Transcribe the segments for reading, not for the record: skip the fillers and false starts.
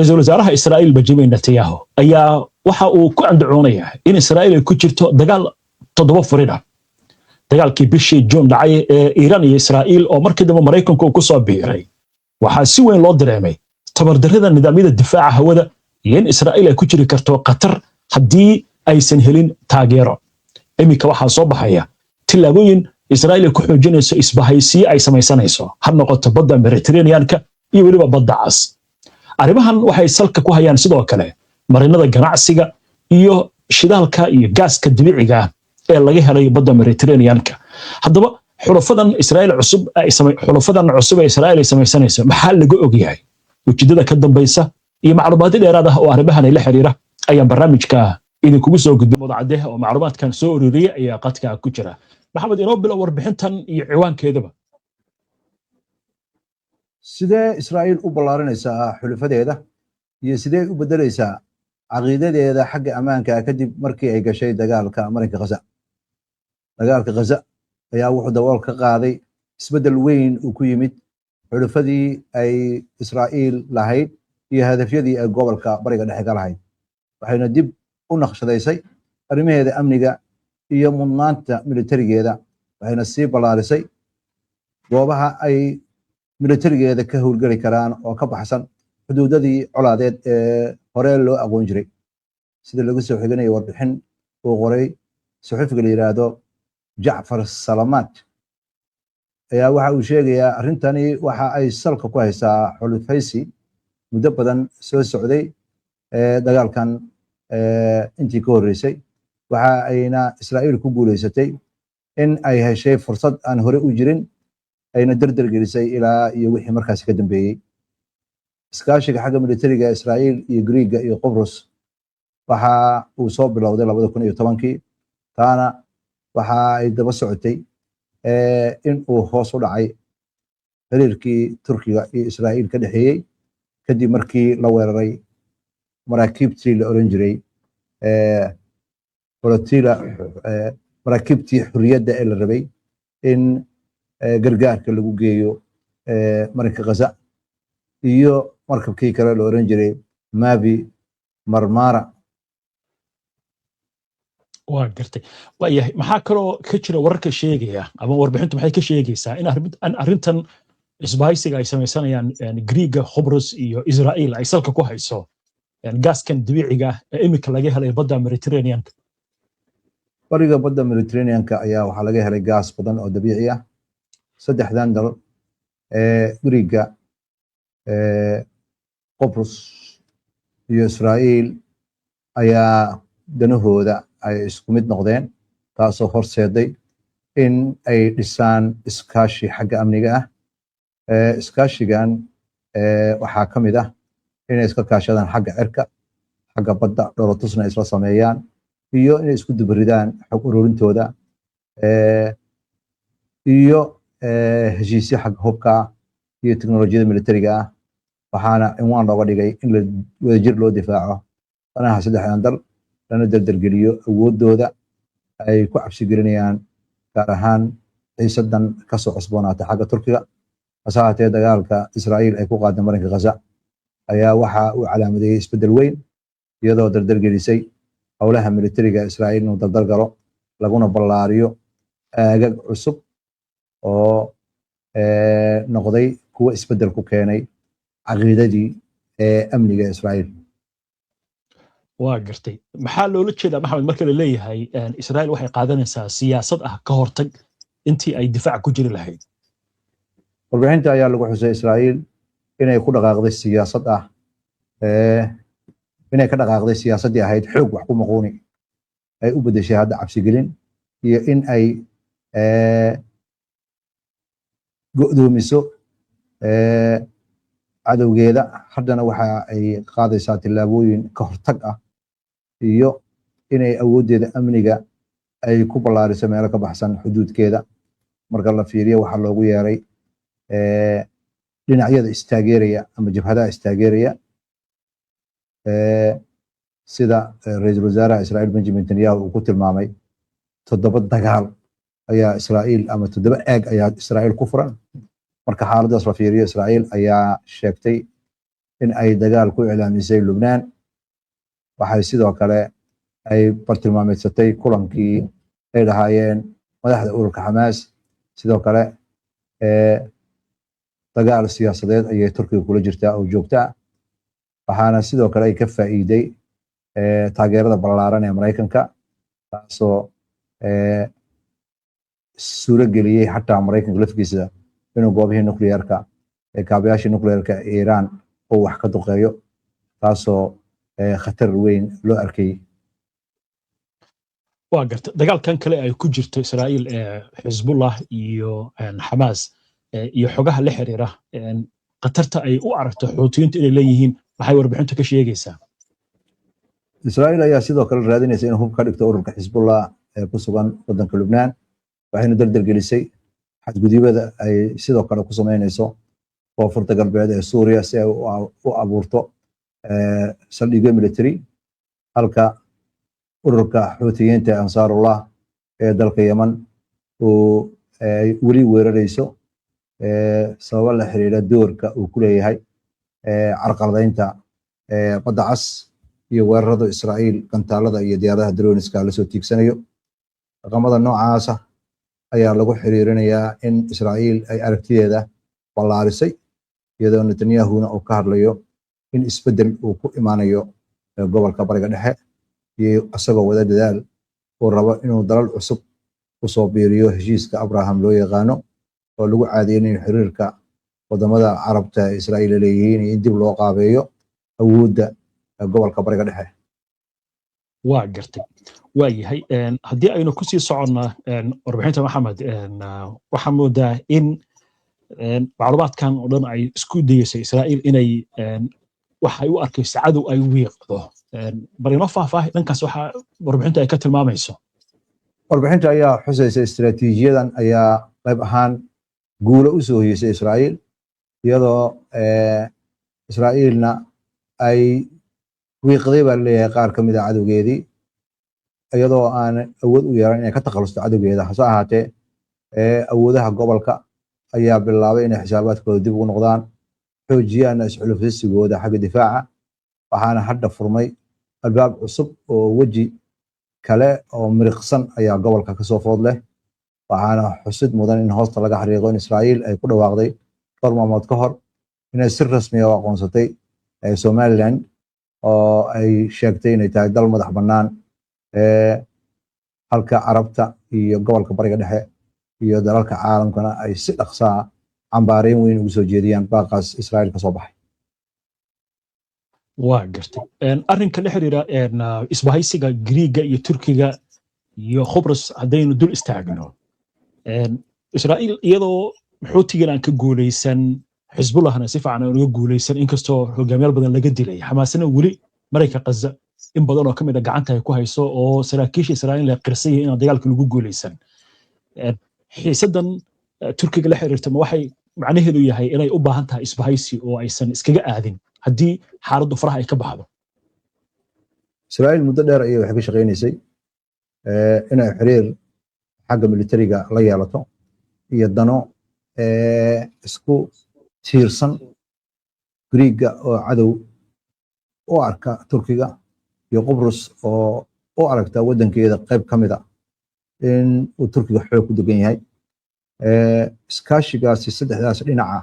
Ra-iisul wasaaraha Israa'iil Benjamin Netanyahu ayaa waxa uu ku andacoonayaa in Israa'iil ay ku jirto dagaal toddoba furin ah. Dagaalkii bishii Juun dhacay ee Iiraan iyo Israa'iil, oo markii dambe Maraykanku uu ku soo biiray, waxaa si weyn loo dareemay tabardarrada nidaamyada difaaca hawada iyo in Israa'iil ay ku jiri karto khatar haddii aysan helin taageero. Iminka waxaa soo baxaya tillaabooyin Israa'iil ay ku xoojinayso isbahaysiyo ay samaysanayso, ha noqoto badda Mediterraneanka iyo weliba Badda Cas. Arrimahan waxay salka ku hayaan sidoo kale marinada ganacsiga iyo shidaalka iyo gaaska dabiiciga ee laga helay badda Mediterraneanka. Haddaba, xulafadan Israa'iil cusub, xulafadan cusub ee Israa'iil ay samaysanayso, maxaa laga ogyahay ujeedada ka dambaysa iyo macluumaadyo dheeraad ah oo arrimahan la xiriira ayaan barnaamijka idinkugu soo gudbin. Mudacade oo macluumaadkan soo ururiyey ayaa qadka ku jira. Maxamed, inoo bilow warbixintan iyo ciwaankeedaba. Sidee Israa'iil u ballaarinaysaa xulafadeeda iyo sidee u beddelaysaa caqiidadeeda xagga ammaanka kadib markii ay gashay dagaalka marinka Ghaza? Dagaalka Ghaza ayaa wuxuu dabool ka qaaday isbeddel weyn uu ku yimid xulafadii ay Israa'iil lahayd iyo hadafyadii ay gobolka Bariga Dhexe ka lahayd, waxayna dib u naqshadaysay arrimaheeda amniga iyo mudnaanta militarigeeda, waxayna sii ballaarisay goobaha ay militarigeeda ka howlgeli karaan oo ka baxsan xuduudadii colaadeed ee hore loo aqoon jiray. Sida lagu soo xiganayo warbixin uu qoray suxufiga la yidhaahdo Jacfar Salamaad ayaa waxa uu sheegayaa arrintani waxa ay salka ku haysaa xulufaysi muddo badan soo socday dagaalkan intii ka horreysay, waxa ayna Israa'iil ku guuleysatay in ay heshay fursad aan hore u jirin, ayna dardar gelisay ilaa iyo wixii markaasi ka dambeeyey. Iskaashiga xagga militariga Israa'iil iyo Griiga iyo Qobrus waxa uu soo bilowday 2010-kii. Taana waxa ay daba socotay in uu hoos u dhacay xiriirkii Turkiga iyo Israa'iil ka dhexeeyey kadib markii la weeraray maraakiibtii la oran jiray flotilla, maraakiibtii xurriyadda ee la rabay in gargaarka lagu geeyo marinka Ghaza iyo markabkii kale la oran jiray Mavi Marmara. Waa gartay, waayahay. Maxaa kaloo ka jira wararka sheegaya ama warbixintu maxay ka sheegaysaa in arrintan isbahaysiga ay samaysanayaan Griiga, Khubrus iyo Israa'iil ay salka ku hayso gaaskan dabiiciga ah ee iminka laga helay badda Mediterraneanka? Bariga badda Mediterraneanka ayaa waxaa laga helay gaas badan oo dabiici ah. Saddexdan dal ee Griiga, Qobrus iyo Israa'iil ayaa danahooda ay isku mid noqdeen, taasoo horseeday in ay dhisaan iskaashi xagga amniga ah. Iskaashigan waxaa ka mid ah inay iska kaashadaan xagga cirka, xagga badda, dholotusna isla sameeyaan, iyo inay isku dubaridaan xog ururintooda, iyo heshiisyo xagga hubka ah iyo teknolojiyada militariga ah. Waxaana cinwaan looga dhigay in la wadajir loo difaaco danaha saddexdan dal, lana dardargeliyo awooddooda ay ku cabsi gelinayaan, gaar ahaan xiisadan kasoo cusboonaatay xagga Turkiga. Hase haatee, dagaalka Israa'iil ay ku qaaday marinka Ghaza ayaa waxa uu calaamadeeyey isbeddel weyn, iyadoo dardargelisay howlaha militariga Israa'iil inuu dardar galo, laguna ballaariyo aagag cusub oo noqday kuwo isbeddel ku keenay caqiidadii ee amniga Israa'iil. Waa gartay. Maxaa loola jeedaa, Maxamed, marka la leeyahay Israa'iil waxay qaadanaysaa siyaasad ah ka hortag intii ay difaac ku jiri lahayd? Warbixinta ayaa lagu xusay Israa'iil inay ku dhaqaaqday siyaasad ah, inay ka dhaqaaqday siyaasaddii ahayd xoog wax ku maquuni, ay u beddeshay hadda cabsigelin iyo in ay go'doomiso cadowgeeda. Haddana waxa ay qaadaysaa tillaabooyin ka hortag ah iyo inay awooddeeda amniga ay ku ballaariso meelo ka baxsan xuduudkeeda. Marka la fiiriyo waxaa loogu yeeray dhinacyada istaageeraya ama jabhadaha istaageeraya, sida ra-iisul wasaaraha Israa'iil Benjamin Netanyahu uu ku tilmaamay, toddoba dagaal ayaa Israa'iil ama toddoba aag ayaa Israa'iil ku furan. Marka xaaladdaas la fiiriyo, Israa'iil ayaa sheegtay In ay dagaal ku iclaamisay Lubnaan. Waxay sidoo kale ay bartilmaameedsatay kulankii ay lahaayeen madaxda ururka Xamaas. Sidoo kale dagaal siyaasadeed ayay Turkiga kula jirtaa oo joogta. Waxaana sidoo kale ay ka faa'iiday taageerada ballaaran ee Maraykanka, taasoo suuro geliyey xataa Maraykanka lafkiisa inuu goobihii nuclearka, kaabayaashii nuclearka Iiraan uu wax ka duqeeyo, taasoo khatar weyn loo arkayey. Waa garta. Dagaalkan kale ay ku jirto Israa'iil ee Xisbullah iyo Xamaas iyo xogaha la xiriira khatarta ay u aragto Xuutiyiintu inay leeyihiin, maxay warbixintu ka sheegaysaa? Israa'iil ayaa sidoo kale raadinaysa inuu hub ka dhigto ururka Xisbullah ee ku sugan waddanka Lubnaan, waxayna dardargelisay xadgudubyada ay sidoo kale ku samaynayso koonfurta galbeed ee Suuriya si ay u abuurto saldhigyo military, halka ururka Xuutiyiinta ee Ansaarullah ee dalka Yemen uu weli weerarayso sababo la xiriira doorka uu ku leeyahay carqaladaynta Badda Cas iyo weerarada Israa'iil gantaalada iyo diyaaradaha droniska lasoo tiigsanayo. Dhaqamada noocaasa ayaa lagu xiriirinayaa in Israa'iil ay aragtideeda ballaarisay, iyadoo Netanyahuna uu ka hadlayo in isbeddel uu ku imaanayo gobolka Bariga Dhexe, iyo isagoo wada dadaal uu rabo inuu dalal cusub kusoo biiriyo heshiiska Abraham loo yaqaano, oo lagu caadiyey in xiriirka wadamada Carabta ee Israa'iil leeyihiin iyo in dib loo qaabeeyo awoodda gobolka Bariga Dhexe. Waa gartay, waa yahay. Haddii aynu kusii soconna warbixinta, Maxamed, waxaa moodaa in macluumaadkan oo dhan ay isku dayeyso Israa'iil inay waxay u arkayso cadow ay wiiqdo. Bal inoo faahfaahi dhankaas waxa warbixinta ay ka tilmaamayso. Warbixinta ayaa xusaysa istiraatiijiyadan ayaa qayb ahaan guulo u soo hoyeysay Israa'iil, iyadoo Israa'iilna ay wiiqday baa laleeyahay qaar ka mid a cadowgeedii, iyadoo aan awood u yeelan inay ka takhalusto cadowgeeda. Hase ahaatee, awoodaha gobolka ayaa bilaabay inay xisaabaadkooda dib ugu noqdaan, xoojiyaanna isxulufaysigooda xagga difaaca. Waxaana hadda furmay albaab cusub oo weji kale oo miriqsan ayaa gobolka kasoo food leh. Waxaana xusid mudan in hoosta laga xariiqo in Israa'iil ay ku dhawaaqday dhowr maalmood ka hor inay si rasmiya u aqoonsatay Somaliland, oo ay sheegtay inay tahay dal madax bannaan, halka Carabta iyo gobolka Bariga Dhexe iyo dalalka caalamkana ay si dhaqsaa cambaareyn weyn ugu soo jeediyaan baaqaas Israa'iil kasoo baxay. Waa gartay. Arrinka la xiriira isbahaysiga Griiga iyo Turkiga iyo Khubrus haddaynu dul istaagno, Israa'iil iyadoo Xuutigan aan ka guulaysan, Xisbullahna si fiican aan uga guulaysan, inkastoo hogaamiyaal badan laga dilay, Xamaasna weli marayka Qaza in badan oo ka mid a gacanta ay ku hayso, oo saraakiisha Israa'iil ay qirsan yihiin inaan dagaalka lagu guulaysan, xiisadan Turkiga la xiriirta ma waxay macnaheedu yahay inay u baahan tahay isbahaysi oo aysan iskaga aadin haddii xaaladdu faraha ay ka baxdo? Israa'iil muddo dheer ayay waxay ka shaqaynaysay inay xiriir xagga militariga la yeelato iyo dano isku tiirsan Griiga oo cadow u arka Turkiga iyo Qubrus oo u aragta waddankeeda qayb ka mid a in uu Turkiga xoog ku degan yahay. Iskaashigaasi saddexdaas dhinaca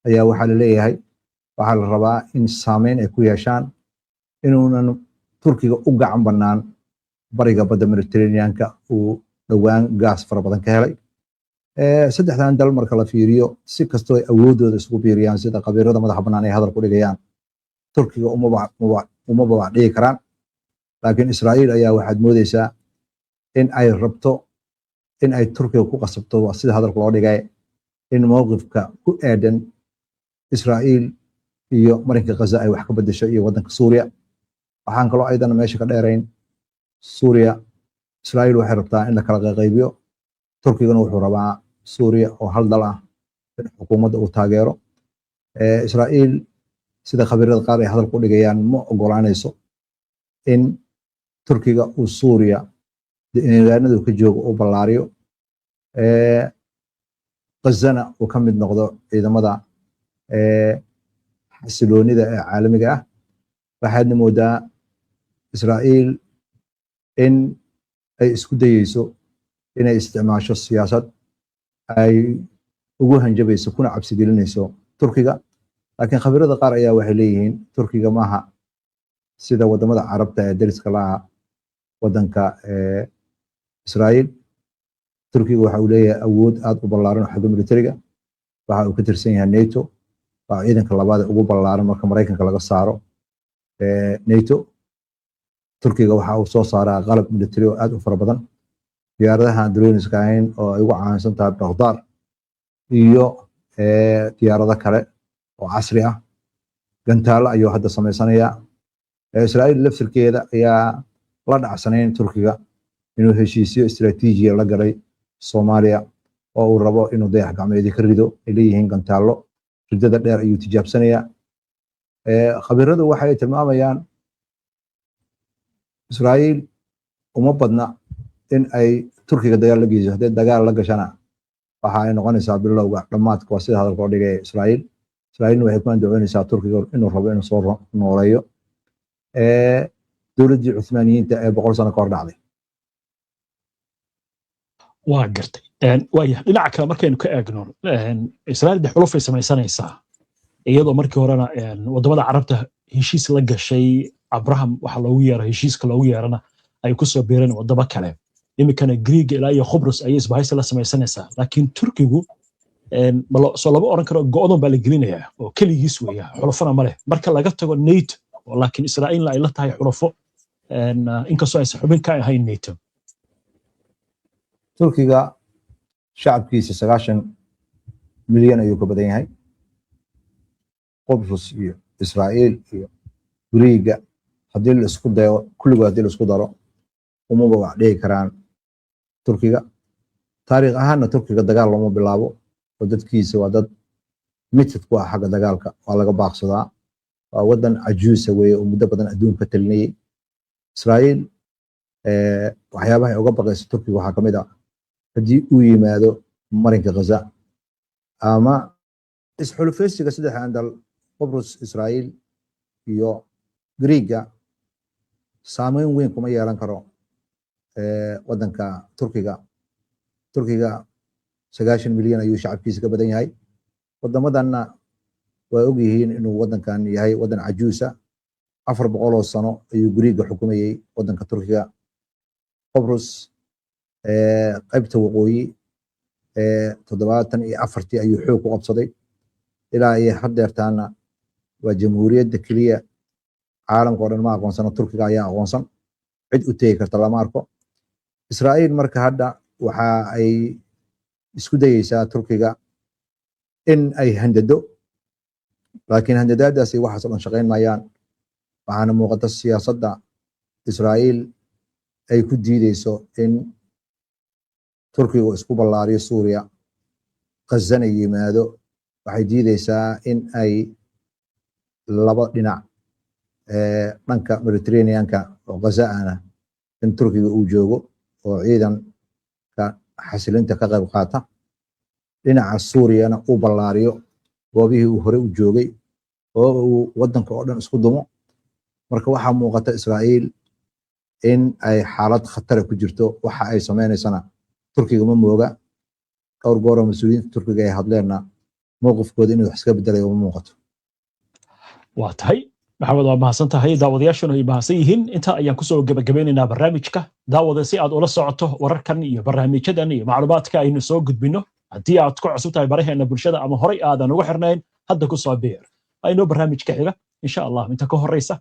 ayaa waxaa la leeyahay waxaa la rabaa in saameyn ay ku yeeshaan inuunan Turkiga u gacan bannaan bariga badda Mediterraneanka uu dhowaan gaas fara badan ka helay. Saddexdan dal marka la fiiriyo, si kastoo ay awoodooda isugu biiriyaan, sida khabiirada madaxa bannaan ay hadal ku dhigayaan, Turkiga uma babac dhigi karaan. Laakiin Israa'iil ayaa waxaad moodeysaa in ay rabto in ay Turkiga ku qasabto, waa sida hadalka loo dhigay, in mowqifka ku aadan Israa'iil iyo marinka Ghaza ay wax ka bedesho iyo waddanka Suuriya. Waxaan kaloo ayadana meesha ka dheerayn Suuriya, Israa'iil waxay rabtaa in la kala qaybiyo, Turkigana wuxuu rabaa Suuriya oo hal dal ah in xukuumadda uu taageero. Israa'iil, sida khabiirada qaar ay hadal ku dhigayaan, ma ogolaanayso in Turkiga uu Suuriya deegaanadu ka joogo uu ballaariyo, Gazana uu ka mid noqdo ciidamada Xasiloonida ee caalamiga ah waxaadna moodaa Israa'iil in ay isku dayeyso inay isticmaasho siyaasad ay ugu hanjabayso kuna cabsigelinayso Turkiga. Laakiin khabiirada qaar ayaa waxay leeyihiin Turkiga maaha sida wadamada Carabta ee deriska la-ah wadanka Israa'iil. Turkiga waxa uu leeyahay awood aad u ballaaran oo xagga militariga. Waxa uu ka tirsan yahay NATO, waa ciidanka labaad ee ugu ballaaran marka Maraykanka laga saaro NATO. Turkiga waxa uu soo saaraa qalab military oo aad u fara badan, diyaaradaha drones-ka ahayn oo ay ugu caansan tahay Bayraktar iyo diyaarado kale oo casri ah. Gantaalo ayuu hadda samaysanayaa. Israa'iil laftirkeeda ayaa la dhacsanayn Turkiga inuu heshiisyo istiraatiijiya la galay Soomaaliya oo uu rabo inuu dayax gacmeedii ka rido. Ay leeyihiin gantaallo ridada dheer ayuu tijaabsanayaa. Khabiiradu waxay tilmaamayaan Israa'iil uma badna in ay Turkiga dagaal la geyso. Hadday dagaal la gashana, waxa ay noqonaysaa bilowga dhammaadka, waa sida hadalka loo dhigay Israa'iil. Israa'iilna waxay ku andacoonaysaa Turkiga inuu rabo inuu soo nooleeyo dowladdii Cuthmaaniyiinta ee 100 sano ka hor dhacday. Waa gartay. Waaya, dhinaca kale markaynu ka eegno, Israa'iil de xulufay samaysanaysaa, iyadoo markii horena waddamada Carabta heshiis la gashay, Abraham waxa loogu yeero, heshiiska loogu yeerana ay ku soo biireen waddamo kale. Iminkana Griiga ilaa iyo Khubrus ayay isbahaysi la samaysanaysaa. Laakiin Turkigu soo lama oran karo go'doon baa la gelinayaa oo keligiis weeya, xulufona ma leh marka laga tago NATO, laakiin Israa'iilna ay la tahay xulufo, inkastoo aysan xubin ka ahayn NATO? Turkiga shacabkiisa 90 milyan ayuu ka badan yahay. Qubrus iyo Israa'iil iyo Griiga haddii la isku dayo, kulligood haddii la isku daro, umaba wax dhihi karaan Turkiga. Taariikh ahaanna Turkiga dagaal looma bilaabo oo dadkiisa waa dad mitid ku ah xagga dagaalka, waa laga baaqsadaa. Waa wadan cajuusa weeye oo muddo badan adduunka ka talinayay. Israa'iil waxyaabaha ay uga baqayso Turkiga waxaa kamid ah haddii uu yimaado marinka Ghaza ama isxulufaysiga saddexdan dal, Qubrus, Israa'iil iyo Griiga, saameyn weyn kuma yeelan karo wadanka Turkiga. Turkiga 90 milyan ayuu shacabkiisa ka badan yahay. Wadamadanna waa og yihiin inuu wadankan yahay wadan cajuusa. 400 sano ayuu Griiga xukumayey wadanka Turkiga. Qobrus qaybta waqooyi 74-tii ayuu xoog ku qabsaday, ilaa iyo haddeertaana waa jamhuuriyadda keliya. Caalamka oo dhan ma aqoonsano, Turkiga ayaa aqoonsan. Cid u tegi karta lama arko. Israa'iil marka hadda waxa ay isku dayeysaa Turkiga in ay handado, laakiin handadaadaasi waxaas oo dhan shaqayn maayaan. Waxaana muuqata siyaasadda Israa'iil ay ku diideyso in Turkigu isku ballaariyo Suuriya, Qazana yimaado. Waxay diideysaa in ay laba dhinac, dhanka Mediterraneanka oo Gaza ahna in Turkiga uu joogo oo ciidanka xasilinta ka qayb qaata, dhinaca Suuriyana uu ballaariyo goobihii uu hore u joogay oo uu wadanka oo dhan isku dumo. Marka waxaa muuqata Israa'iil in ay xaalad khatara ku jirto. Waxa ay samaynaysana Turkiga ma mooga. Dhowr gooroo mas-uuliyiinta Turkiga ay hadleenna, mowqifkooda inuu wax iska bedelayo uma muuqato. Waa tahay, Maxamed, waa mahadsan tahay. Daawadayaashuna ay mahadsan yihiin. Intaa ayaan kusoo gebagabeynaynaa barnaamijka. Daawada, si aad ula socoto wararkan iyo barnaamijyadan iyo macluumaadka aynu soo gudbino, haddii aad ku cusub tahay baraheena bulshada ama horay aadan ugu xirnayn, hadda ku soo biir. Aynoo barnaamijka xiga, insha Allah. Inta ka horeysa.